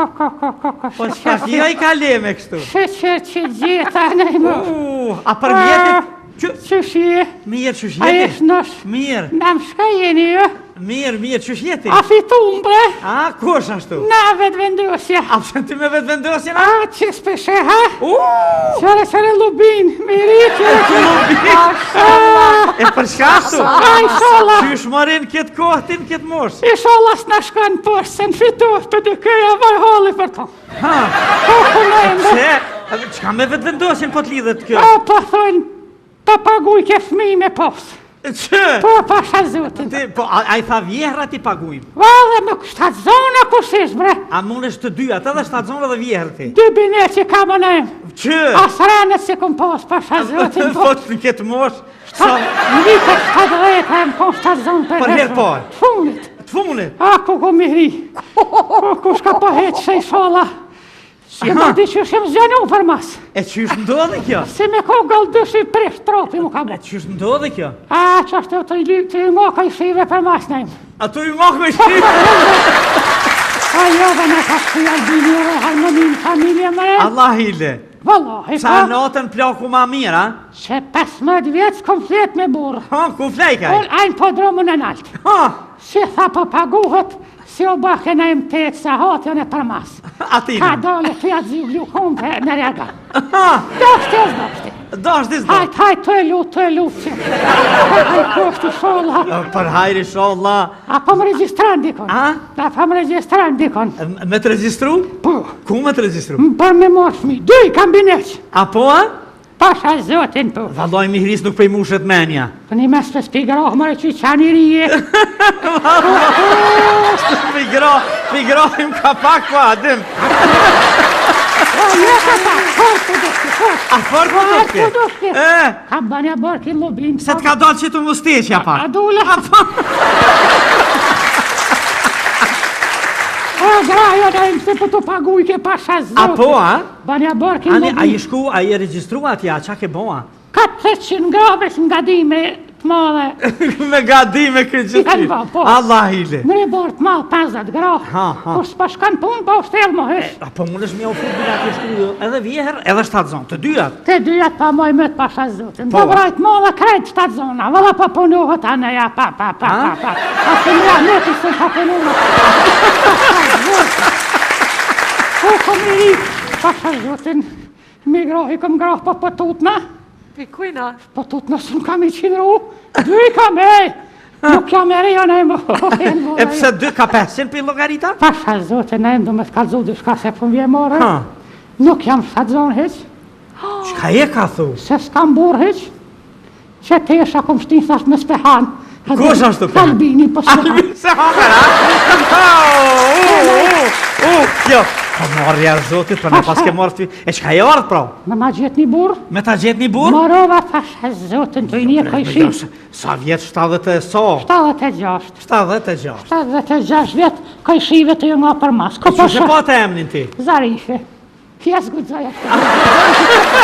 ko, ko, ko, ko, ko. Po çka kjo i kaleme kështu? Sheqer që gjeta në i më. Uh, a për mjetit? Që... Qysh je? Mirë, qysh A je je ti? shnosh? Mirë, Na më shka jeni jo? mirë, mirë, qysh je ti? A fitum bre? A, kush ashtu? Na vetëvendosja. A pse ti me vetëvendosjen, a? A, që s'peshe, ha? U, Qëre, qëre lubin, miri, qëre, qëre. E për shka ashtu? A, ishala, Qysh morin këtë kohë ti në këtë moshë? ishala s'na shkon poshtë, se në fitu, PDK-ja vaj halli për to. Ha, Po, punojmë, bre. pse? A, Çka me vetëvendosjen po të lidhet kjo? A, po thojnë, pa paguj ke fëmi me pos. Që? Po, pasha zotin. Ti, po, a, a i tha vjehra ti pagujmë? Vallë, me shtatzona kush ish, bre? A mundesh të dyja, edhe shtatzona dhe vjehrë ti? Dy bine që kam në Që? As ranët që kom pas, pasha zotin, Po të në këtë moshë, sa Në vitet 70, e më kon shtatzon për Për herë parë. Të funit. të funit. A, ku ku mi hri? Ku ku shka po heq se i sholla? Si më di që shem zgjanu për mas. E qysh ndodhi kjo? Si me ko gëlldyshi prish tropi mu ka E bo. qysh ndodhi kjo? A, që është të i ly, të i ngoka i shive për mas në imë. A tu i ngok me shi? A jo, dhe në ka kësi Albini dhe harmonin familje më e. Allah hile. Vallahi, Sa po, natën plaku ma mirë, a? që 15 vjetë s'kom flet me burrë. Ha, ku flejk ai? Unë ajnë po dromën e naltë. Ha, Si tha po paguhet, si o bake në im tetë sahat janë e përmas. atina. Ka dole të jatë ziglu kumpe në rega. Ha, Doshti e s'doshti. dashti s'do. Hajt, hajt, të e lut, të e lut që. Hajt, koftë, sholla. Për hajr inshallah. A po më regjistran dikon? A? A po më regjistran dikon? Me të regjistru? Po, Ku me të regjistru? më për me marrë fëmi. Dy i kam bineq. A po, a? Pasha zotin po. Vallaj mi hris nuk prej mushet menja. Po një mes të spi groh, mërë që qanë i rije. Pi gra, pi grahim ka pak po, a dim. Po, jo ka pak, fort po dushki, fort. A fort po Fort dushki? po dushki. E, Ka bënja bërë ki lubin. se të ka dalë që të musteqja pak. A dule? A po? O, grajo, da im se po të paguj ke pasha zotin. A po, a? Bënja bërë ki Ani, a lubin. i shku, a i regjistru atje, a qa ke bo, a? 400 gra veç nga dime të madhe. me gadime këtë I gjithë. kanë ba, po. Allah hile. Në riborë të madh 50 gra. Ha, ha. Kur s'po shkon punë, po ushtell më hysh. A po mundesh me u fut bile atje shkru edhe vjehrë, edhe shtatzon, të dyjat. Të dyjat pa moj me të pasha zotin. Po. Po vrajt madhe krejt shtatzona. Valla po punohet anë ja pa pa pa pa pa. A të mra neti se pa punohet. Pasha zotin. Po kom i ri, pasha zotin. Mi grohi kom groh po po tutna. Pi kujna? Po tutna s'm kam i qindru. Dy i kam ej. Nuk jam e ri, anë e më. E pse dy ka 500 për llogarita? Pasha zotin, e do me të kallzu diçka se po më vjen marrë. Ha. Nuk jam shtatzon hiç, Çka e ka thu? se s'kam burr hiç. Që tesha kom shtin thash me spehan. Kush është të pehan? Albini, po s'e han. Albi se hamer, a? U, u, u, kjo. Po marrja e Zotit, po ne pas ke marrë ty. E çka e ardh pra? Me ma gjetë një burr, Me ta gjetë një burr? marova pasha zotin të i një kojshi. Sa vjet 70 e sa? 76. 76. 76 vjet kojshive të ju nga për mas. Ko po Qysh e shoh? pa të emnin ti? Zarife. Ja s'guxoj ashtu.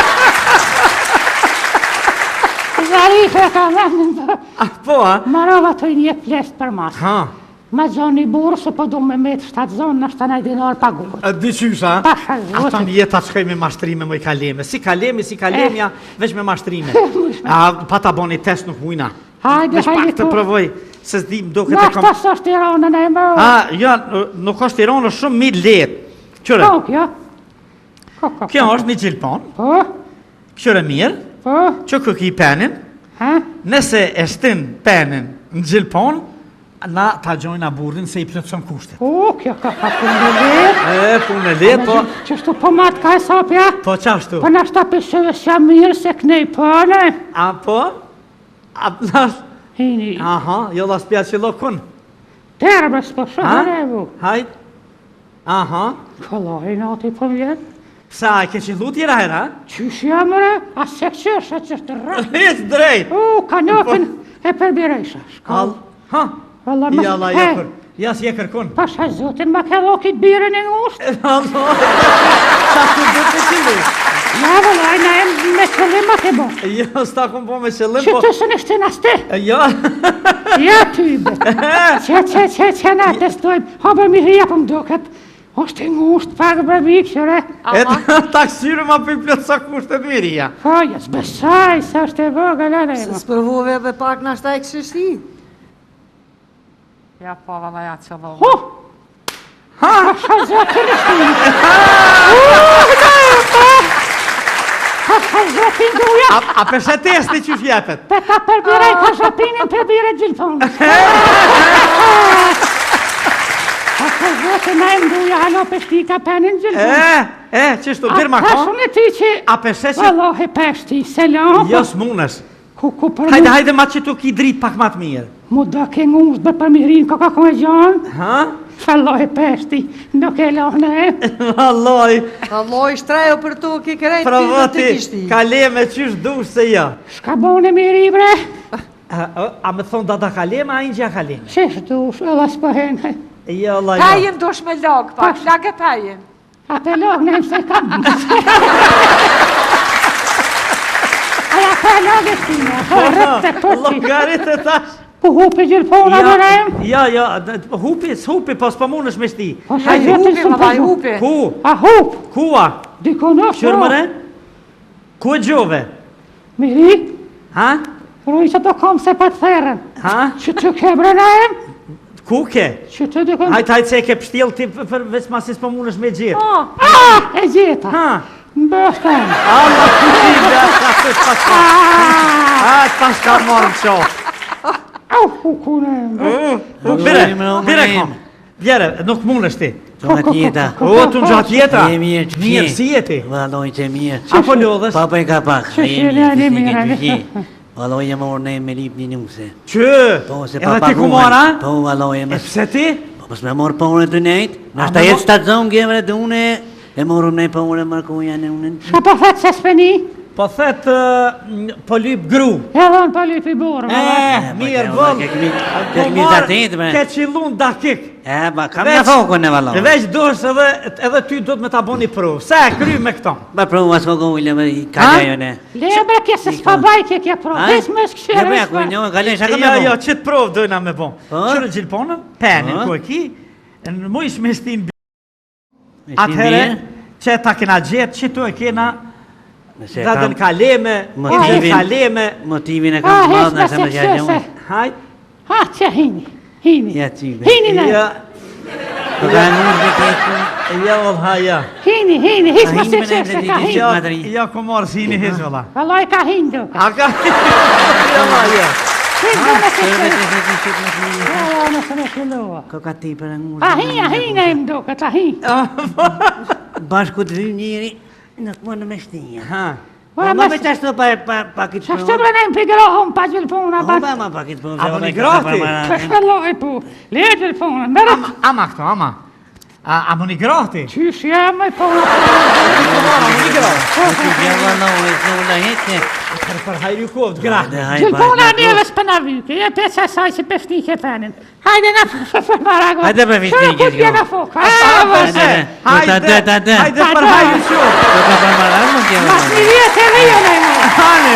Zarife ka emnin. po. A po, a? Marova të i një plest për mas. Ha. Ma gjoni burë, se po du me metë shtatë në shtë dinar paguhet. A di qysh, a? Pasha A zotin. tanë jeta të shkoj me mashtrime, moj kaleme. Si kalemi, si kalemja, veç me mashtrime. A pa ta boni test nuk mujna. Hajde, Veç pak hajde të tu. provoj, se s'di më duket Na e kam... shta s'është Tirana në emër. A, jo, nuk është Tiranë, është shumë mi lehtë. Qyre, Po, kjo. Ko, ko, kjo është një gjilpon, Po, qyre mirë, po, që kë ki penin, ha? nëse e shtin penin në gjilpon, na ta gjojna burrin se i plotëson kushtet. Po, kjo ka ka punë e lehtë. E, punë e lehtë, po, Qështu po matë ka hesap, ja? po qashtu. Po na shta pesëve s'jam mirë se knej po, ne. A, po? A, nash, Hini, aha, jo la s'pja qilo kun. terme s'po Ha? shohë Hajt. Aha. Kollaj nati po më vjen. Pse a e ke qillu tjera herë, a? Qysh jam, re? A se qysh, a që është rrë. Hiç drejt. U, kanopin e përbirejsha. Shkall. Al, ha? Valla, mos- Ja, la, He. jo kër. Ja, si e kërkun. Pasha zotin, ma ke dhokit birën e ngushtë. Allah, sa të do të qillu? Na, vëllai, na e me qëllim ma ke bo. Jo, s'ta kom po me qëllim, Që po... të së në shtin as ti. Jo, Ja ty, be. Që, që, që, që, na testojmë. Ha, bër mi hria, po më duket. Është e ngusht pak bre bikëqyre. E ta kqyre ma për plotësa kushtet Miria. Po, ja s'besaj se është e vogël edhe. Se s'provove edhe pak nashta e kishe shti. Ja, po, valla ja qëllove. Ho! Ha! Pasha zotin e shti. Pasha zotin duja. A, a pe sheh testi qysh jepet? Pe ta përbiraj, pasha pinin përbire gjilponë. Pasha zotin e nduja, halo peshtika penin gjilponë. E, e, qështu, bir ma A ka? tash unë ti që... A pe sheh që... Vallahi peshti, se la... Jo, s'munesh. Ku, ku për Hajde, hajde, ma që tu ki drit pak ma të mirë. Mu do ke ngusht bërë për mirin, ka ka ku e gjanë. Ha? Vallahi peshti, nuk e lone. Vallahi, Vallahi shtrejo për to ke krejt provo ti ti, kishti. kaleme qysh dush se jo. Shka bone miri bre? A, a, a me thonë dada kaleme, a inxha kaleme? Qysh dush, edhe s'po hene. Jo, Allah, jo. Pejin dush me lag pak, lage pejin. A të lagë në se kam. A ja ka lagë shtina, po rrëtë të përti. Llogarit e tash. Ku hupi gjilpona Ja, dhe rem? ja, ja, hupi, s'hupi, po s'po mundesh me shti. Po Ai zotin hupi, s'm më vaj po hupi. Ku? A hup, Kua? dikon është. Qyr mëre? Ku e gjove? Miri, Ha? ruj që të kom se pa të therën. Ha? Që të ke bre në em? Ku ke? Që të dikon... Hajt, hajt se e ke pështjell ti për, për veç masi s'po mundesh me gjetë. Ah, e gjeta. Ha? Mbështem. Allah, ku ti, ja, paska. Ah, paska marrë në qofë. Au, ku ku në em? U, Bire, bire kom. Bjere, nuk mundesh ti. Të nga tjeta. O, tu në gjatë jeta. Je mirë, që Mirë, si je ti? Valloj që mirë. A po lodhesh? Pa po e ka pak. Që Je shele, mirë, ani ti mirë, ani. ke gjyqi. Valloj e morë ne me lip një nuse. Që? Po, se pa Edhe ti ku paguhen. mora? Po, valloj e E më... pse ti? Po, mos me morë pore të nejt. A, Nashta me jetë mo- statzonë gjevre të une, e morëm ne pore mërkuja në une. Shka po thet se s'peni? Po thet, ë, po lyp gru. Edhe unë po lypi burrë. E, mirë, boll. Ke këmi, Po ke këmi marr, zatit, bre. Ke qillun dakik. E, ba, kam Veç- në fokun e valloj. Veç duhesh edhe edhe ty duhet me ta boni provë. Se e kry me këto. Ba, prova s'ko gojle, me i kaloj ne. Le bre ke se s'pa baj ke kja provë. Ha? Veç më shkëshere. Ne, bre, ku një, kaloj, shaka me Jo, bo. jo, qëtë provë dojna me bo. Po? Qërë gjilponën, penin Po? ku e ki, në mujsh me shtin Me shtin Atëherë, mirë. që ta kena gjetë, që tu e kena Nëse e dadën kam kaleme, Motivin- inxhin kaleme, motivin e Ha, kam të heq madh, me nëse se më kështu se. gjallë. hajt, Ha, që hini. Hini. Ja, qibe. Hini në. ja, Po ka ngusht me keq. ja, valla, ja. Hini, hini, hiç A më hini se me kështu ne se ka dhe hini. Ja, Madri. ja, ku marrë si hini hiq, valla. Vallaj ka hini duka. A ka, ja, valla, ja. Hiç më se Kërë kështu. të se kishit më të mirë. Ja, ja, nëse me qëllua. Ko ka ti për ngusht. A hi, a hi në im duket, a hi. Bashku të vim njeri, nuk mund me shtinja. Ha. Po Ua, ma mos- me qashtu pa pa pa këtë Qa shtë bre në im pigrohëm pa gjilpona, Po pa... ba ma pa këtë punë. A, po një grati? Që shpelloj po. Le gjilpona, mërë. Ama, ama këto, ama. A, a më një grati? Qysh jam e po. A më një grati? Gjella në unë, se unë heqe. Atëherë për hajri u koftë, grati. Gjilpona neve s'pëna vyke, je peqa saj që peshnike penin. Hajde na për marago. Hajde për fisnike, Qyre ku t'vjen jo. a foka? Hajde, Hajde, hajde, ta, ta. hajde për hajri qoftë. Po ka për marar më gjella. Mas një vjetë e rejë në e Hane.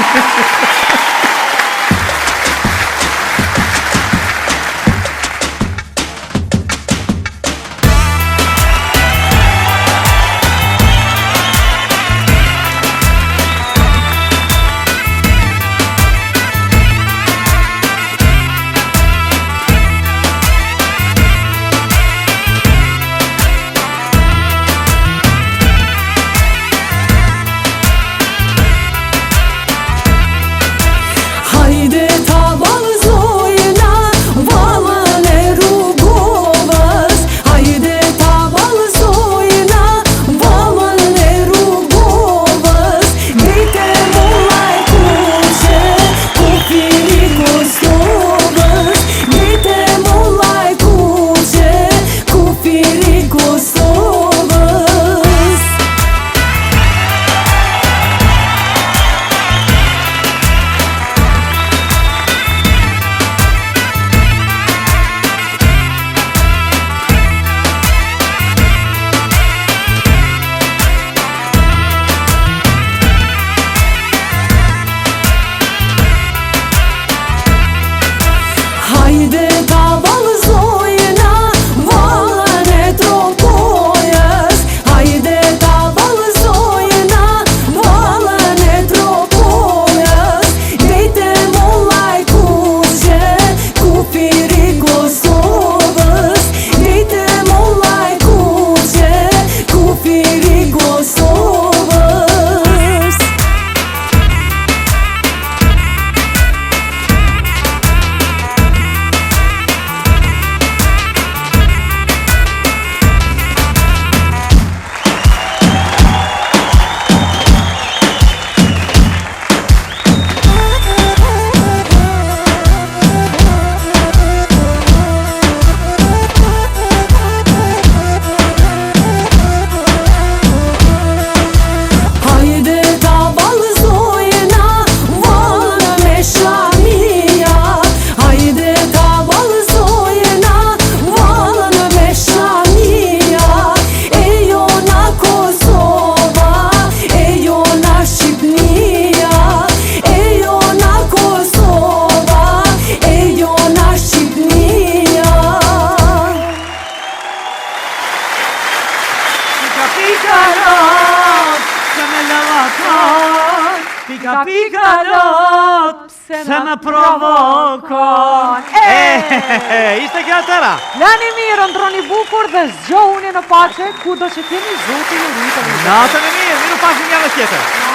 pika lot, pse me lavaton. Pika pika lot, pse më provokon. E, ishte kjo tëra. Flini mirë, ëndrroni bukur dhe zgjohuni në paqe, kudo që t'jeni, Zoti ju rujtë. Natën e mirë, mirupafshim javën tjetër.